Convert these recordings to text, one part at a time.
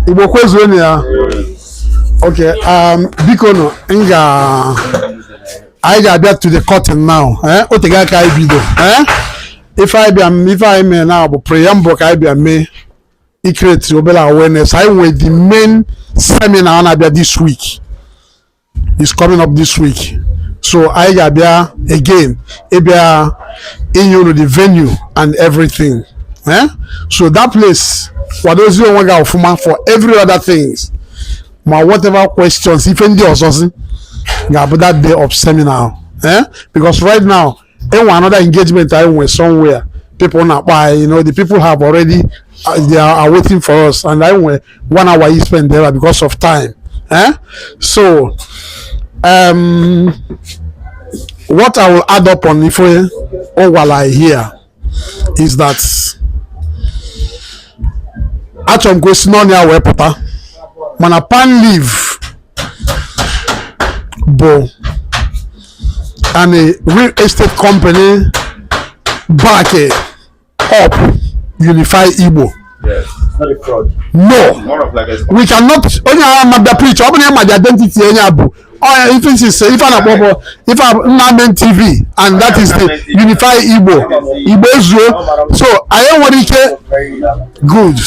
Igbo kwezuo ya. Okay, biko nụ, m ga anyị ga-abịa to the curtain now. Eh? O tego aka anyị bido. Eh? Ife anyị bịa, ife anyị mee now bụ preamble ka anyị bịa mee i-create obere awareness. Anyị nwere the main seminar na-abịa this week, is coming up this week, so anyị ga-abịa again ịbịa inye unu the venue and everything, eh? So that place, kwadozie onwe gị ọfụma for every other things, ma whatever questions, ife ndị ọzọzi ga-abụ that day of seminar, eh? Because right now enwe another engagement anyị nwe somewhere. People na-akpọ anyị, the people have already they are waiting for us, and anyị nwe one hour you spend there because of time, eh? So what I will add up on ife ọ gwara anyị here is that achọrọ m ka o si n'ọnụ ya wee pụta, mana Palmleaf bụ an a real estate company back up Unify Igbo. Yes. Not a fraud. No. More of like a We cannot, onye agha ma bịa preach, ọ bụrụ na ịma the identity onye a bụ ọ ife isi ife a na-akpọ bụ ife a Nnamen TV, and that is the Unify Igbo, Igbo ezuo. So anyị nwere ike good,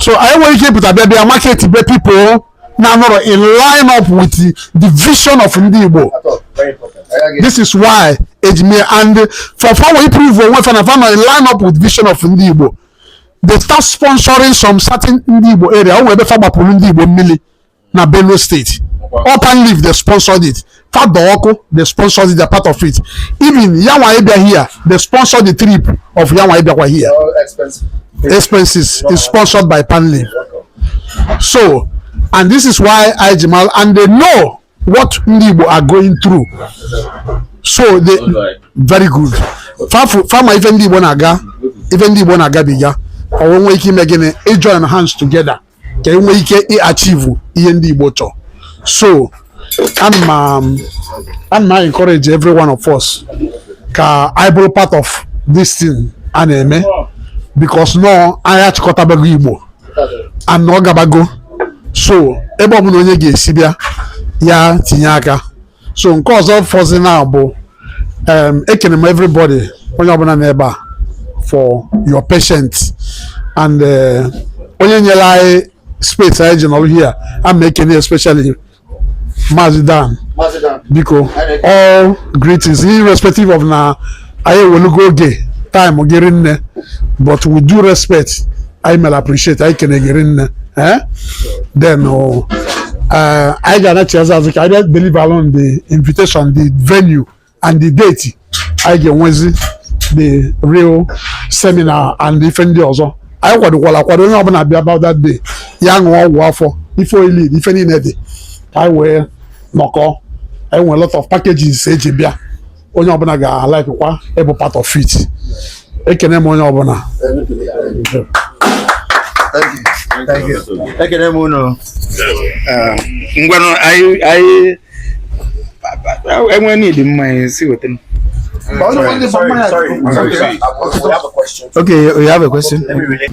so anyị nwere ike ịpụta bịa bịa market be people na-anọrọ in line up with the vision of ndị Igbo. Very important. This is why ejime and for fa wee prove onwe fa na fa nọ in line up with vision of ndị Igbo, they start sponsoring some certain ndị Igbo area. O nwere ebe fa gbapụrụ ndị Igbo mmiri na Benue State. Open Leaf, they sponsored it. Fa ọkụ, they sponsored it, they're part of it. Even yanwa ịbịa here, they sponsored the trip of yanwa ịbịakwa here. All expensive. Expenses is sponsored by Palmleaf. So, and this is why I Jamal, and they know what ndị Igbo are going through, so they very good fama ife ndị Igbo na-aga, ife ndị Igbo na-agabiga, ọ nwee ike ime gịnị, join hands together ka e nwee ike i-achieve ihe ndị Igbo chọrọ. So ana m encourage every one of us ka anyị bụrụ part of this thing a na-eme, because no anyị achịkọtabago Igbo and ọ gabago. So ebe ọbụla onye ga-esi bịa ya tinye aka. So nke ọzọ fọzi na bụ ekene m everybody, onye ọbụla n'ebe a, for your patience and onye nyere anyị space anyị ji nọrọ here. Ama ekene especially Maazị Dan. Biko, all greetings, irrespective of na anyị ewelugo oge time gịrị nne, but with due respect, anyị mere appreciate, anyị kene gịrị nne, eh? Then anyị ga-anachi azụ azụ ka anyị bịa deliver along the invitation, the venue and the date anyị ga-enwezi the real seminar and ife ndị ọzọ anyị kwadokwala akwado. Onye ọbụla bịa about that day, ya ṅụọ ọgwụ afọ, ife oili, ife niile dị ka anyị wee nọkọ. Anyị nwere lot of packages eji bịa, onye ọbụla ga-alaikwa ịbụ part of it. Ekene m onye ọbụla. Thank you. Thank you. Ekene m unu. Ngwanụ, anyị enwe need mmanya si weta m. Sorry, sorry, sorry. We have a question. Okay, you have a question? Let me relate.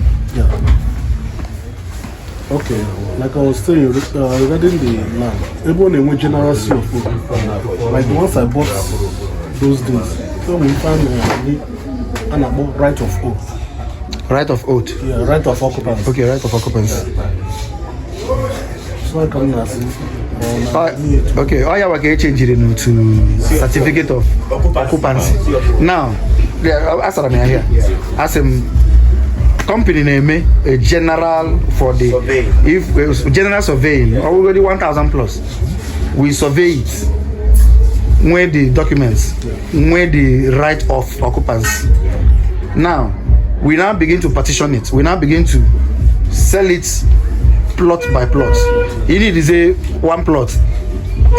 Okay, like I was saying, regarding the land, everyone in general C of O, like the ones I bought those days, so we find an about right of oath. Right of oath? Yeah, right of occupancy. Okay, right of occupancy. So I come and see. Okay, ọ ya wa ka e chenjiri n'otu certificate of occupancy. Now, asara m ya here, asị m company na-eme a general for the if general surveying, ọ bụrụgodi 1000 plus, we survey it, nwee the documents, nwee the right of occupancy. Now we now begin to partition it, we now begin to sell it plot by plot. You need to say one plot,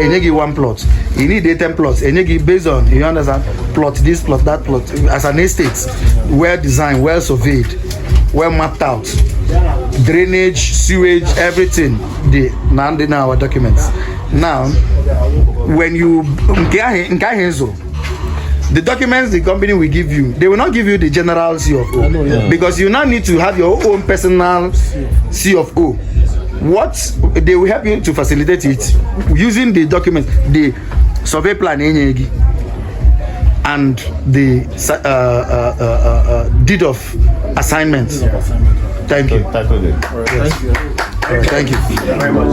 enye gị one plot. You need a 10 plots, enye gị based on, you understand, plot this, plot that, plot as an estate, well designed, well surveyed, well mapped out, drainage, sewage, everything dị na ndị na our documents. Now when you nke ahụ, nke ahụ ị zụrụ The documents the company will give you, they will not give you the general C of O. I know, yeah. Because you now need to have your own personal C of O. What they will help you to facilitate it using the documents, the survey plan enye gị and the deed of assignment. Thank you. Title deed. Thank you. All right, thank you. Very much.